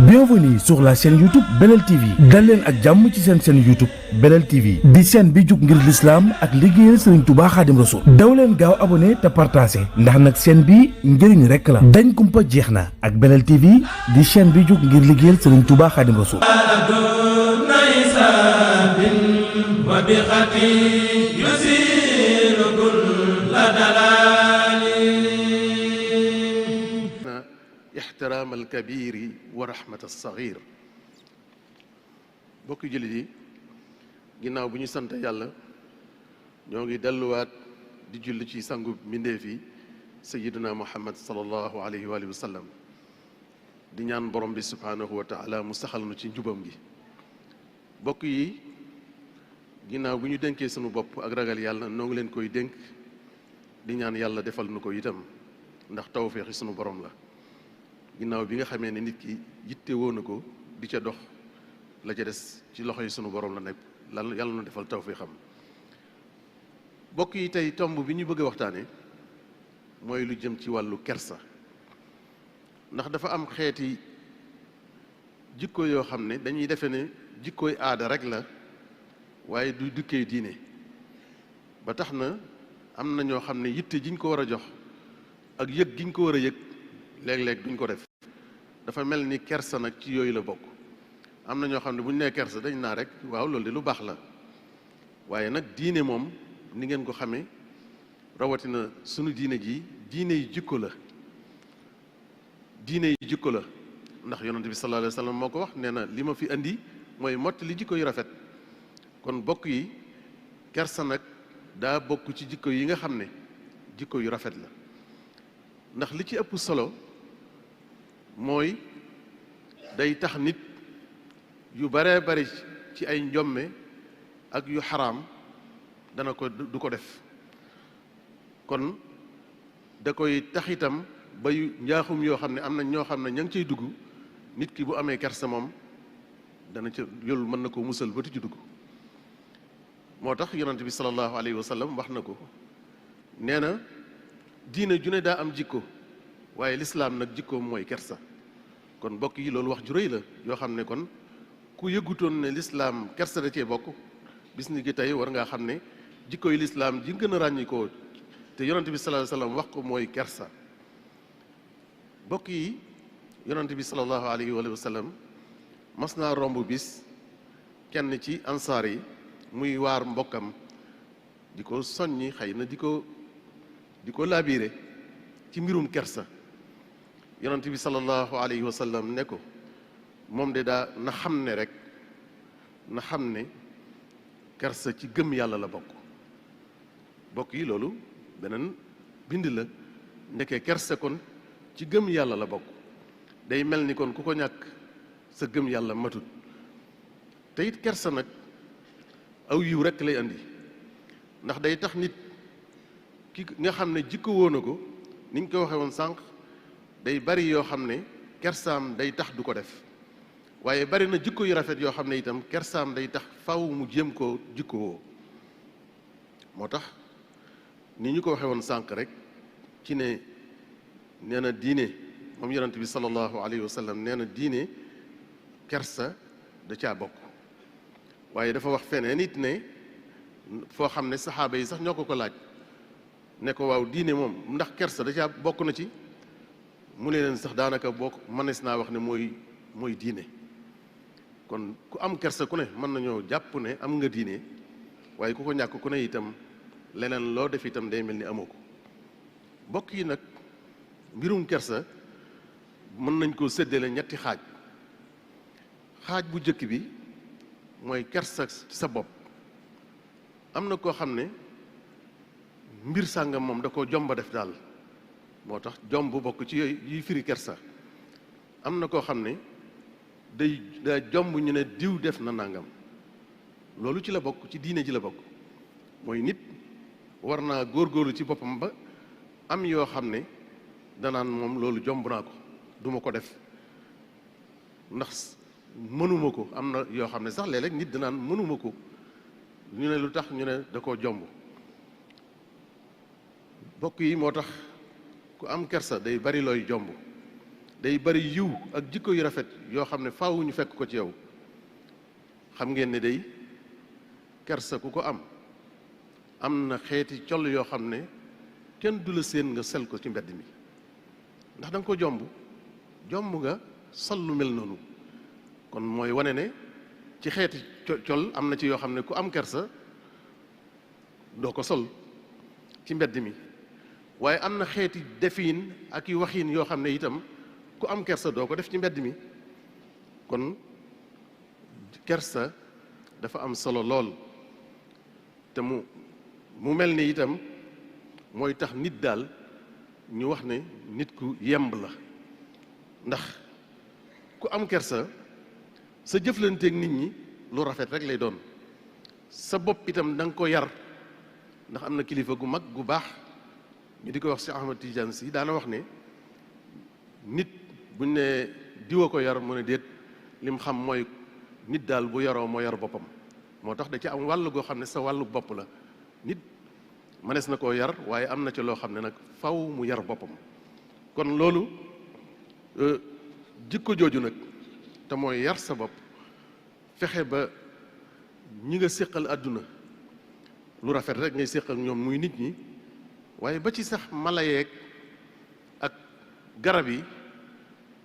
Bienvenue sur la chaîne YouTube Belel TV dal leen ak jàmm ci seen chaîne YouTube Belel TV di chaîne bi jug ngir l'islam ak liggéeyal Serigne Touba Khadim Rassoul daw leen gaaw abonné te partagé ndax nag chaîne bi njëriñ rekk la dañ kumpa jeex na ak Belel TV di chaîne bi jug ngir liggéeyal Serigne Touba Khadim Rassoul. ixtiraam alkabiri wa rahmat alsaxir. bokki jullit yi ginnaaw bu ñu sant yàlla ñoo ngi delluwaat di julli ci sangu mbindéef yi sayiduna muhammad salallahu alayhi wa sallam di ñaan borom bi subhaanahu wa taala mu saxal nu ci njubam gi. bokk yi ginnaaw bu ñu dénkee sunu bopp ak ragal yàlla noo ngi leen koy dénk di ñaan yàlla defal nu ko itam ndax tawféexi sunu borom la. ginnaaw bi nga xamee ne nit ki yitte woon na ko di ca dox la ca des ci loxo yi sunu borom la nekk lan yàlla na defal tawfiixam. bokk yi tey tomb bi ñu bëgg a waxtaane mooy lu jëm ci wàllu kersa ndax dafa am xeeti jikko yoo xam ne dañuy defe ne jikkooy aada rek la waaye du dukkee diine ba tax na am na ñoo xam ne yitte jiñ ko war a jox ak yëg giñ ko war a yëg léeg-léeg duñ ko def. dafa mel ni kersa nag ci yooyu la bokk. am na ñoo xam ne bu ñu nee kersa dañ naa rek waaw loolu de lu baax la waaye nag diine moom ni ngeen ko xamee rawatina sunu diine ji diine yi jikko la. diine yi jikko la ndax yonent bi sallallahu alayhi wa sallam moo ko wax nee na li ma fi andi mooy mott li jikko yu rafet. kon bokk yi kersa nag daa bokk ci jikko yi nga xam ne jikko yu rafet la ndax li ci ëpp solo mooy day tax nit yu baree bari ci ay njomme ak yu xaraam dana ko du ko def. kon da koy tax itam ba yu njaaxum yoo xam ne am na ñoo xam ne ña ngi ciy dugg nit ki bu amee kersa moom dana ca yolu mën na ko musal ba tu ci dugg. moo tax yonent bi sallallahu alayhi wa sallam wax na ko nee na diine ju ne daa am jikko waaye lislaam nag jikkoom mooy kersa. kon mbokk yi loolu wax ju rëy la yoo xam ne kon ku yëgutoon ne lislaam kersa da cee bokk bis ni ki tey war ngaa xam ne jikko yi lislaam ji gën a ràññikoo te yonent bi sallallahu alayhi wa sallam wax ko mooy kersa. mbokk yi yonent bi sallallahu alayhi wa sallam mas naa romb bis kenn ci ansaar yi muy waar mbokkam di ko soññi xëy na di ko laabiire ci mbirum kersa. yonent bi sallallahu alayhi wa sallam ne ko moom de daa na xam ne rek na xam ne kersa ci gëm yàlla la bokk. bokk yi loolu beneen bind la ndeke kersa kon ci gëm yàlla la bokk. day mel ni kon ku ko ñàkk sa gëm yàlla matut. te it kersa nag aw yiw rekk lay andi ndax day tax nit ki nga xam ne jikko woon na ko niñ ko waxee woon sànq day bari yoo xam ne kersaam day tax du ko def waaye bari na jikko yu rafet yoo xam ne itam kersaam day tax faw mu jéem koo jikko woo. moo tax ni ñu ko waxee woon sànq rek ci ne nee na diine moom yonent bi sallallahu alayhi wa sallam nee na diine kersa da caa bokk. waaye dafa wax feneen it ne foo xam ne saxaaba yi sax ñoo ko laaj ne ko waaw diine moom ndax kersa da caa bokk na ci mu ne leen sax daanaka bokk mënees naa wax ne mooy diine. kon ku am kersa ku ne mën nañoo jàpp ne am nga diine waaye ku ko ñàkk ku ne itam leneen loo def itam day mel ni amoo ko. mbokk yi nag mbirum kersa mën nañ koo séddale ñetti xaaj. xaaj bu jëkk bi mooy kersa ci sa bopp. am na koo xam ne mbir sàngam moom da koo jomba def daal moo tax jomb bokk ci yooyu yi firi kersa. am na koo xam ne daa jomb ñu ne diw def na nangam loolu ci la bokk ci diine ji la bokk. mooy nit war naa góorgóorlu ci boppam ba am yoo xam ne danaan moom loolu jomb naa ko duma ko def ndax mënuma ko. am na yoo xam ne sax léeg-léeg nit danaan mënuma ko ñu ne lu tax ñu ne da koo jomb. bokk yi moo tax ku am kersa day bari looy jomb day bari yiw ak jikko yu rafet yoo xam ne faaw ñu fekk ko ci yow. xam ngeen ne day kersa ku ko am na xeeti col yoo xam ne kenn du la séen nga sel ko ci mbedd mi ndax da nga ko jomb nga sol lu mel noonu. kon mooy wane ne ci xeeti col am na ci yoo xam ne ku am kersa doo ko sol ci mbedd mi, waaye am na xeeti defiin ak i waxiin yoo xam ne itam ku am kersa doo ko def ci mbedd mi. kon kersa dafa am solo lool te mu mel ni itam mooy tax nit daal ñu wax ne nit ku yemb la, ndax ku am kersa sa jëflanteeg nit ñi lu rafet rek lay doon. sa bopp itam da nga ko yar, ndax am na kilifa gu mag gu baax ñu di ko wax Cheikh Ahmad Tidiane Sy daana wax ne nit buñ ne diwa ko yar mu ne déet, lim xam mooy nit daal bu yaroo moo yar boppam. moo tax da ci am wàll goo xam ne sa wàllu bopp la. nit mënees na koo yar waaye am na ci loo xam ne nag faw mu yar boppam. kon loolu jikko jooju nag te mooy yar sa bopp, fexe ba ñi nga séqal àdduna lu rafet rek ngay séqal ñoom muy nit ñi, waaye ba ci sax mala yeeg ak garab yi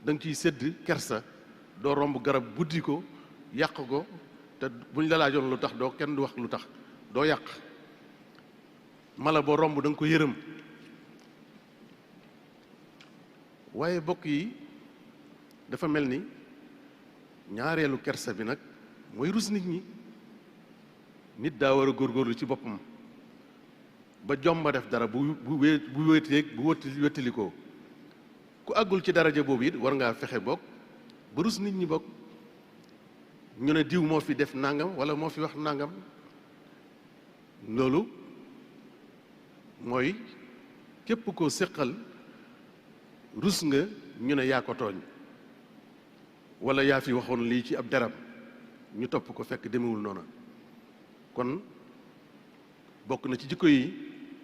da nga ciy sédd kersa. doo romb garab buddi ko yàq ko te buñ la laajoon lu tax doo kenn du wax lu tax, doo yàq. mala boo romb da nga ko yërëm. waaye bokk yi dafa mel ni ñaareelu kersa bi nag mooy rus nit ñi. nit daa war a góorgóorlu ci boppam ba jomba def dara bu wéeteeg bu wéttalikoo. ku àggul ci daraja boobu it war ngaa fexe bokk ba rus nit ñi bokk. ñu ne diw moo fi def nangam wala moo fi wax nangam, loolu mooy képp koo séqal rus nga ñu ne yaa ko tooñ wala yaa fi waxoon lii ci ab deram ñu topp ko fekk demewul noona. kon bokk na ci jikko yi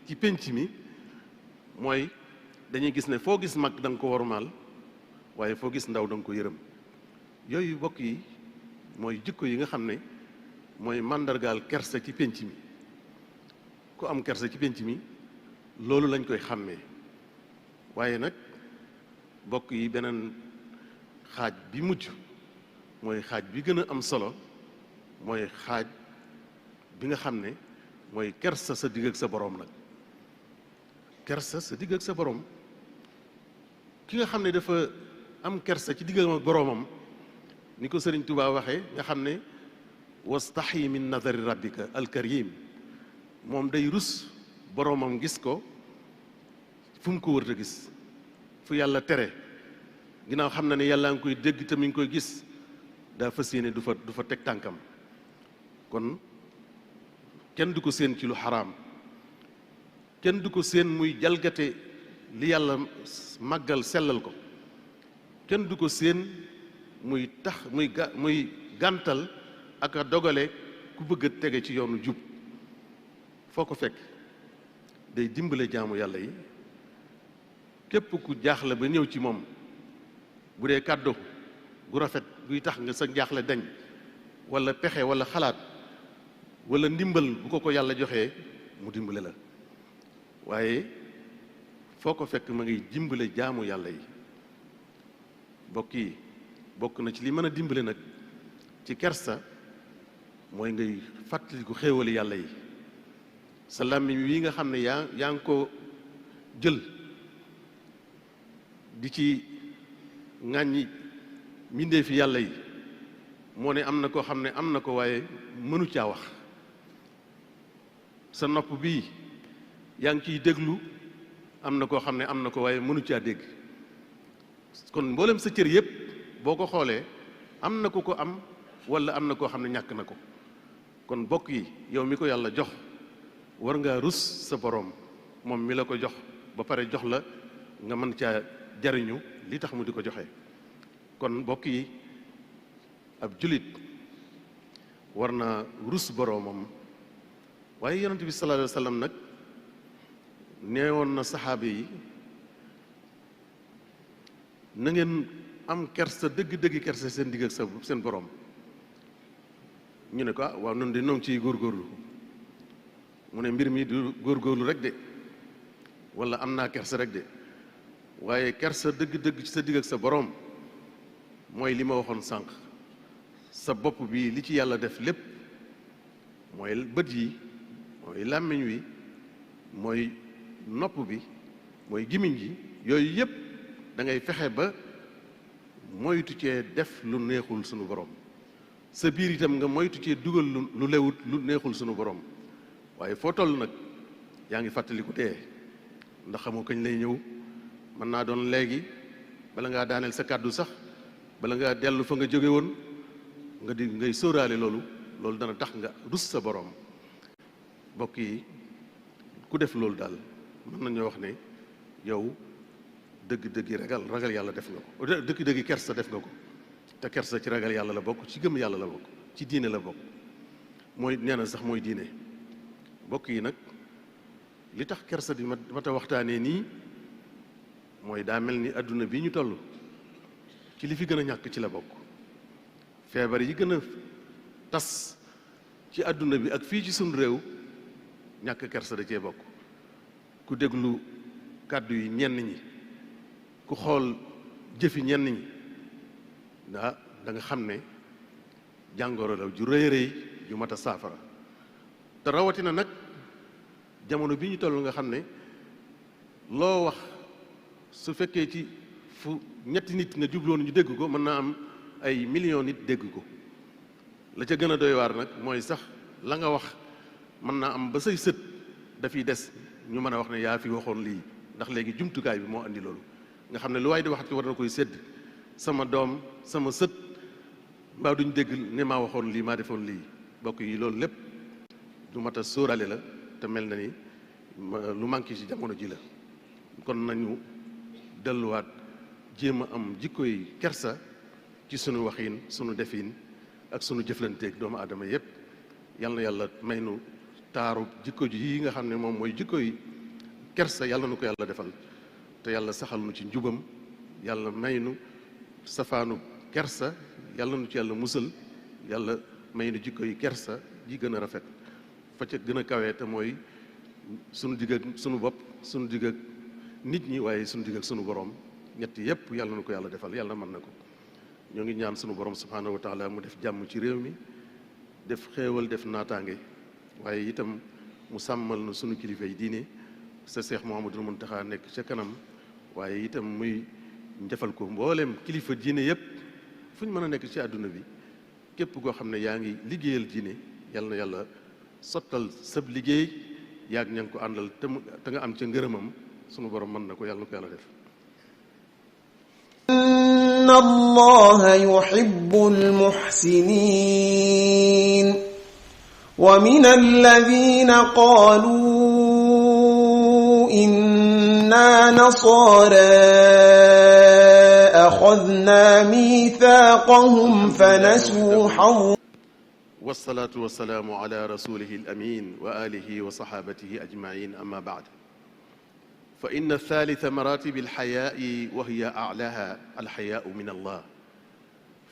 ci pénc mi mooy dañuy gis ne foo gis mag da nga ko wormaal, waaye foo gis ndaw da nga ko yërëm. yooyu bokk yi mooy jikko yi nga xam ne mooy màndargaal kersa ci pénc mi. ku am kersa ci pénc mi loolu lañ koy xàmmee. waaye nag bokk yi beneen xaaj bi mujj mooy xaaj bi gën a am solo, mooy xaaj bi nga xam ne mooy kersa sa digg ak sa boroom. nag kersa sa digg ak sa boroom, ki nga xam ne dafa am kersa ci digg ak boroomam, ni ko Sëriñ Tuubaa waxee nga xam ne wastaxyi min nadari rabbika alkarim, moom day rus boroomam gis ko fu mu ko wërta gis, fu yàlla tere. ginnaaw xam na ne yàlla ngi koy dégg te mi ngi koy gis, daa fas yéene du fa teg tànkam. kon kenn du ko séen ci lu xaraam, kenn du ko séen muy jalgate li yàlla màggal sellal ko, kenn du ko séen muy tax muy gàntal ak a dogale ku bëgg a tege ci yoonu jub. foo ko fekk day dimbale jaamu yàlla yi. képp ku jaaxle ba ñëw ci moom, bu dee kàddu gu rafet guy tax nga sa jaaxle dañ, wala pexe wala xalaat wala ndimbal bu ko yàlla joxee mu dimbale la. waaye foo ko fekk ma ngi dimbale jaamu yàlla yi. bokk yi bokk na ci li mën a dimbale nag ci kersa mooy ngay fàttaliku xéewali yàlla yi. sa làmmiñ wi nga xam ne yaa ngi ko jël di ci ŋàññi mbindeefi yàlla yi, moo ne am na koo xam ne am na ko waaye mënu caa wax. sa nopp bii yaa ngi ciy déglu, am na koo xam ne am na ko waaye mënu caa dégg. kon mboolem sa cër yépp boo ko xoolee am na ku ko am wala am na koo xam ne ñàkk na ko. kon bokk yi yow mi ko yàlla jox war ngaa rus sa boroom, moom mi la ko jox ba pare jox la nga mën caa jariñu li tax mu di ko joxe. kon bokk yi ab julit war na rus boroomam. waaye yonent bi sallallahu alayhi wa sallam nag nee woon na saxaabe yi na ngeen am kersa dëgg-dëgg kersa seen digg ak seen borom. ñu ne ko waaw noonu de noonu ciy góorgóorlu mu ne mbir mi du góorgóorlu rek de wala am naa kersa rek de waaye kersa dëgg-dëgg ci sa digg ak sa borom mooy li ma waxoon sànq sa bopp bi li ci yàlla def lépp mooy bët yi mooy làmmiñ wi mooy nopp bi mooy gimiñ gi yooyu yëpp da ngay fexe ba moytu cee def lu neexul sunu borom. sa biir itam nga moytu cee dugal lu lewut lu neexul sunu borom waaye foo toll nag yaa ngi fàttaliku dee ndax xamoo kañ lay ñëw mën naa doon léegi bala ngaa daaneel sa kàddu sax bala ngaa dellu fa nga jóge woon nga di ngay sóoraale loolu dana tax nga rus sa borom. mbokk yi ku def loolu daal mën nañoo wax ne yow dëgg-dëggi ragal yàlla def nga ko dëgg-dëggi kersa def nga ko te kersa ci ragal yàlla la bokk ci gëm yàlla la bokk ci diine la bokk mooy nee na sax mooy diine. mbokk yi nag li tax kersa di ma ta waxtaanee nii mooy daa mel ni adduna bi ñu toll ci li fi gën a ñàkk ci la bokk. feebar yi gën a tas ci adduna bi ak fii ci sunu réew ñàkk kersa da cee bokk. ku déglu kàddu yi ñenn ñi ku xool jëfi ñenn ñi da nga xam ne jàngoro la ju rëy rëy ju mat a saafara te rawatina nag jamono bi ñu toll nga xam ne loo wax su fekkee ci fu ñetti nit nga jubloon ñu dégg ko mën naa am ay millions nit dégg ko. la ca gën a doy waar nag mooy sax la nga wax mën naa am ba say sët dafiy des ñu mën a wax ne yaa fi waxoon lii ndax léegi jumtukaay bi moo andi loolu nga xam ne lu waay di waxati war na koy sédd sama doom sama sët mbaa duñ dégg ne maa waxoon lii maa defoon lii. bokk yi loolu lépp lu mat a sóorale la te mel na ni lu manqué ci jamono ji la. kon nañu delluwaat jéem a am jikko yi kersa ci sunu waxin sunu defin ak sunu jëflanteeg doomu aadama yépp. yal na yàlla may nu taaru jikko ji yi nga xam ne moom mooy jikko yi kersa yàlla nu ko yàlla defal te yàlla saxal nu ci njubam. yàlla may nu safaanu kersa yàlla nu ci yàlla musal. yàlla may nu jikko yi kersa ji gën a rafet fa ca gën a kawee te mooy sunu digg ak sunu bopp sunu digg ak nit ñi waaye sunu digg ak sunu borom. ñett yépp yàlla nu ko yàlla defal yàlla mën na ko. ñoo ngi ñaan sunu borom subhaanahu wa taala mu def jàmm ci réew mi def xéewal def naataange waaye itam mu sàmmal na sunu kilifa yi diine sa Seex Muhammadul Muntaxa nekk ca kanam waaye itam muy njëfal ko mbooleem kilifa diine yépp fu ñu mën a nekk ci àdduna bi képp koo xam ne yaa ngi liggéeyal diine yal na yàlla sottal sab liggéey yaag ña ngi ko àndal te nga am ca ngërëmam sunu borom mën na ko yàlla na ko yàlla def. inna allaha yuhibbul muhsinin wa minal ladhina qalu inna nasara akhadna mithaqahum fanasu hadd. wasalaatu wasalaamu ala rasulihi al-amin wa alihi wa sahabatihi ajmain amma baad. فإن ثالث مراتب الحياء وهي أعلاها الحياء من الله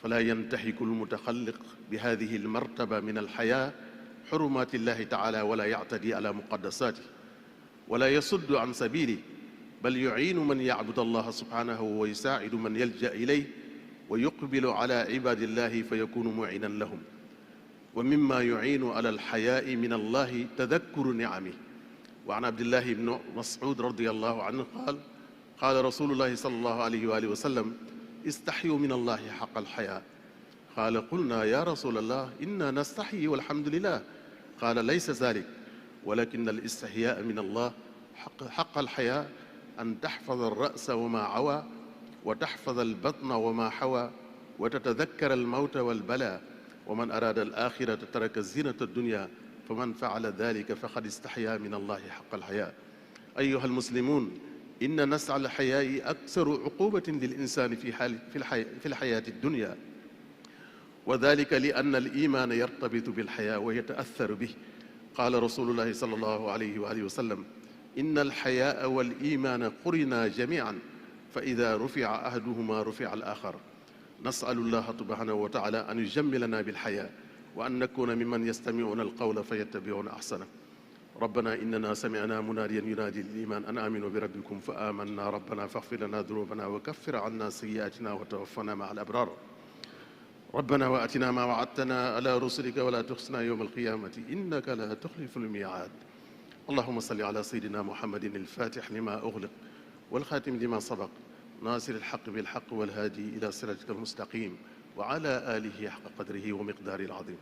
فلا ينتهك المتخلق بهذه المرتبة من الحياء حرمات الله تعالى ولا يعتدي على مقدساته ولا يصد عن سبيله بل يعين من يعبد الله سبحانه ويساعد من يلجأ إليه ويقبل على عباد الله فيكون معينا لهم. ومما يعين على الحياء من الله تذكر نعمه. وعن عبد الله بن مسعود رضي الله عنه قال رسول الله صلى الله عليه وآله وسلم استحيوا من الله حق الحياء. قال قلنا يا رسول الله إنا نستحيي والحمد لله. قال ليس ذلك ولكن الاستحياء من الله حق الحياء أن تحفظ الرأس وما عوى وتحفظ البطن وما حوى وتتذكر الموت والبلاء ومن أراد الآخرة ترك زينة الدنيا فمن فعل ذلك فقد استحيا من الله حق الحياء. أيها المسلمون إن نسع الحياء أكثر عقوبة للإنسان في الحياة الدنيا وذلك لأن الإيمان يرتبط بالحياء ويتأثر به. قال رسول الله صلى الله عليه وآله وسلم إن الحياء والإيمان قرنا جميعا fa ida rufia ahaduhuma rufia al axar nasalu llaha subhanahu wa taala an yujammilana bilxaya wa an nakuna mimman yastamiuna alqawla fa yattabiuna ahsana rabbana innana samicna munaadiyan yunaadi liliman an aminu bi rabbikum fa amanna rabbana faxfir lana dunubana wa kaffir anna sayiatina wa tawaffana maa al abrar rabbana wa atina ma waadtana ala rusulika wala tuxsina yowma alqiyamati innaka la tuxlifu almiaad allahuma salli ala sayidina muhammadin alfatix lima uxliq walxaatim lima sabaq naasir alxaq bilxaq walhaadi ila siratika almustaqim wa ala alihi xaqa qadrihi wa miqdaari alazim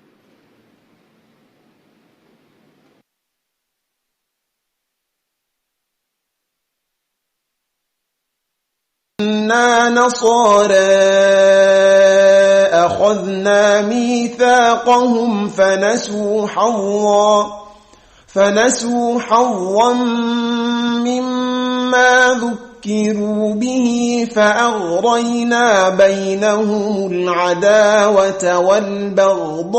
إنا نصارى أخذنا ميثاقهم فنسوا حظا مما ذكروا به فأغرينا بينهم العداوة والبغضاء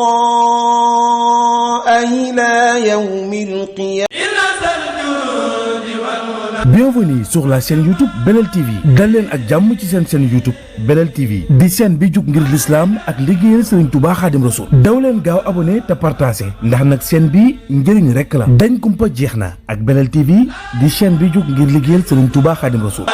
إلى يوم القيامة. Bienvenue sur la chaîne YouTube Belel TV dal leen ak jàmm ci seen chaîne YouTube Belel TV di chaîne bi jug ngir l'islam ak liggéeyal Serigne Touba Khadim Rasoul daw leen gaaw abonné te partagé ndax nag chaîne bi njëriñ rekk la dañ kumpa jeex na ak Belel TV di chaîne bi jug ngir liggéeyal Serigne Touba Khadim Rasoul